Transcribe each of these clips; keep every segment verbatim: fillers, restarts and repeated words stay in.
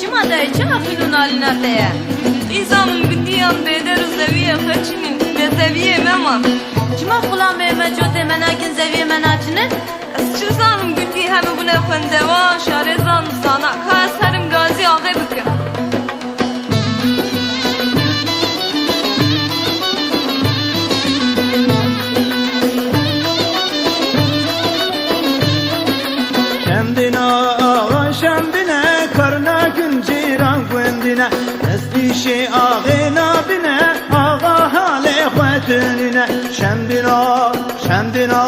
Çima dayê, çima xîn û nalîna te ye? Îzan û gundî yan bêder û zeviyê xwe çinîn, lê zeviyê me man. Çima xulamê me cotê me nakin, zeviyê me naçine? Ez çi zanim gundî hemû bûne xwendewan, şarêzan û zana. Ka ez herim gazî axê bikim. Şemdîna axa şemdîne, kar nakin cîran gundîne. Destîşê axê nabîne, axa halê xwe tunîne. Şemdîna, şemdîna.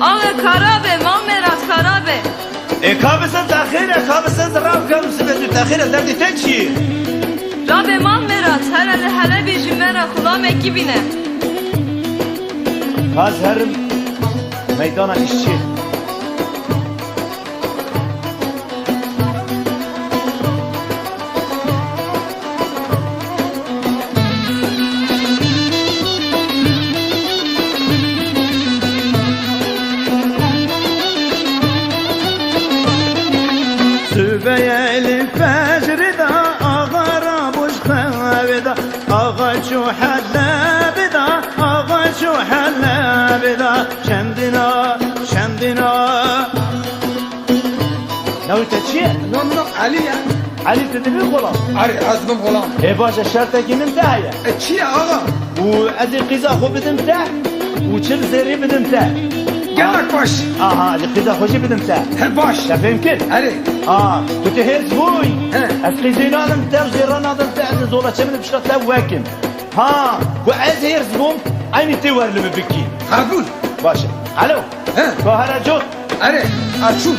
Awe karabe, Mamerat karabe. E, ka bisin te xêr e, ka bisin zirav, ka bisin tu te xêr e, derdê te çi ye? Rabe Mamerat, here li Helebê ji me re xulamekî bîne. Ka ez herim meydana îşçî. Sibeyê li fecrê de, axa rabû ji xewê de, axa çû Helebê de, axa çû Helebê de, şemdîna, şemdîna. Navê te çi ye? Nom, nom Elî ye. Elî, tu dibî xulam? Erê, ez bim xulam. Ê, baş e, şertekî min te heye. E, çi ye axa? Û ez ê qîza xwe bidim te û çil zêrî bidim te. Gelek baş. Aha, ez ê qîza xwe jî bidim te. He, baş. Te fêm kir? Erê. A, ku tu hêrs bûyî, he, ez qîzê nadim te û zêra nadim te, ez ê zola çemini pişta te wekim. Ha, ku ez hêrs bûm, eynî tê wer li min bikî. Qebûl. Baş e. Alo. He. Ka here cot. Erê, ez çûm.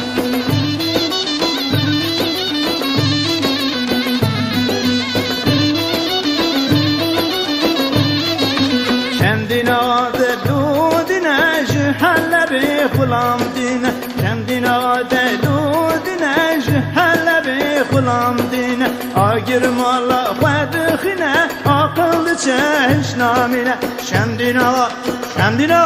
Çendîna delûdîne ji Helebê xulam dîne. Çendîna delûdîne ji Helebê xulam dîne. Agir mala xwe dixîne, aqil diçe hiç namîne. Şemdîna, şemdîna.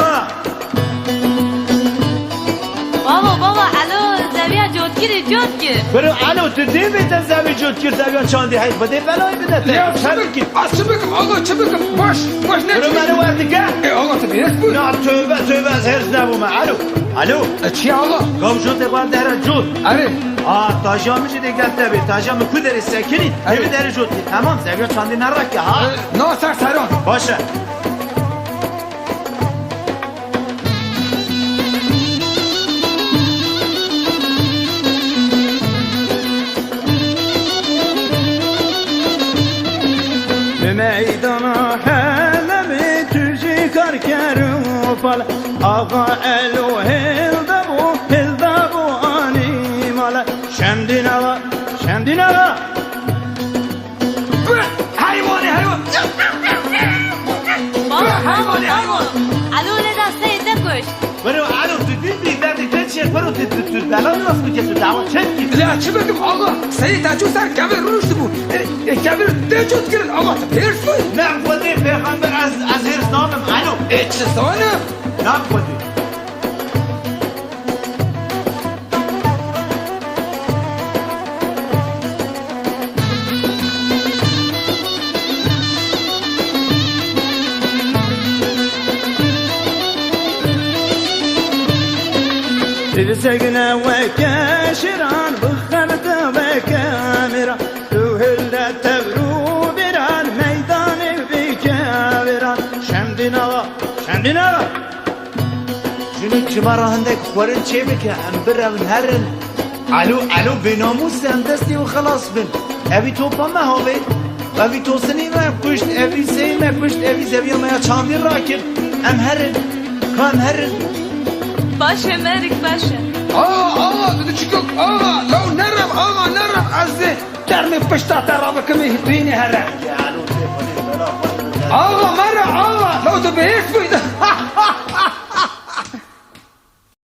Baba, baba, Elo, zeviya cotkirî, cotkir. Biro Elo, tu dê bê te zevî cotkir, zeviya çandî heyt, bidê belayê bide te. Ya, çi bikim? Çerkî. Ez çi bikim? Allah, çi bikim? Baş, baş ne? Biro çi bikim? Beni werdike. E, Allah, tu bêhêz bû. Ya, tövbe, tövbe, ez hêrs nebûme. Elo, Elo. E, çi ya Allah? Gav cotê xwe dere cot. Erê. A, taja min jî dê gel te bê. Taja min ku derê sekinî, erê, dê bi derê cotî. Temam, zeviya çandî nerake, ha? E, na ser seran. Baş e. Bi meydana Helebê tu jî karker û pal. Axa Elo hêl dabû, hêl dabû anî male. Şemdîn axa, Şemdîn axa. Heywanê heywan. Baba, baba, heywanê heywan. Elo lê da seyê te kuşt. Biro Elo, tu dî bî derdê te çi? Biro tu, tu, tu bela nas bike, tu dawa çek ki. Lê çi bikim Allah? Seyê te çû ser kevir rûniştibû. E, e, kevir tê cot kirin Allah, tu hêrs bû. Ne Xwedê pêxember, ez, ez hêrs nabim Elo. E, çi zanim? Ne Xwedê. Tevzegine weke şiran, bixebite weke miran. Tu hilde tevr û bêran, meydanê bike wêran. Şemdîn axa, Şemdîn axa. Jinik, ji me re hindek xwarin çêbike, em birevin herin. Elo, Elo, bênamûs e, em destê wî xelas bin. Evî topa me havêt, evî tosinî me kuşt, evî seyî me kuşt, evî zeviya me ya çandî rakir. Em herin, ka em herin. Baş e, merik baş e. Axa, axa, tu diçikok, axa, lew nerev, axa, nerev, ez dê Dermê pişta te rabikimî, rînê here. Axa, mere, axa, lew tu bihêz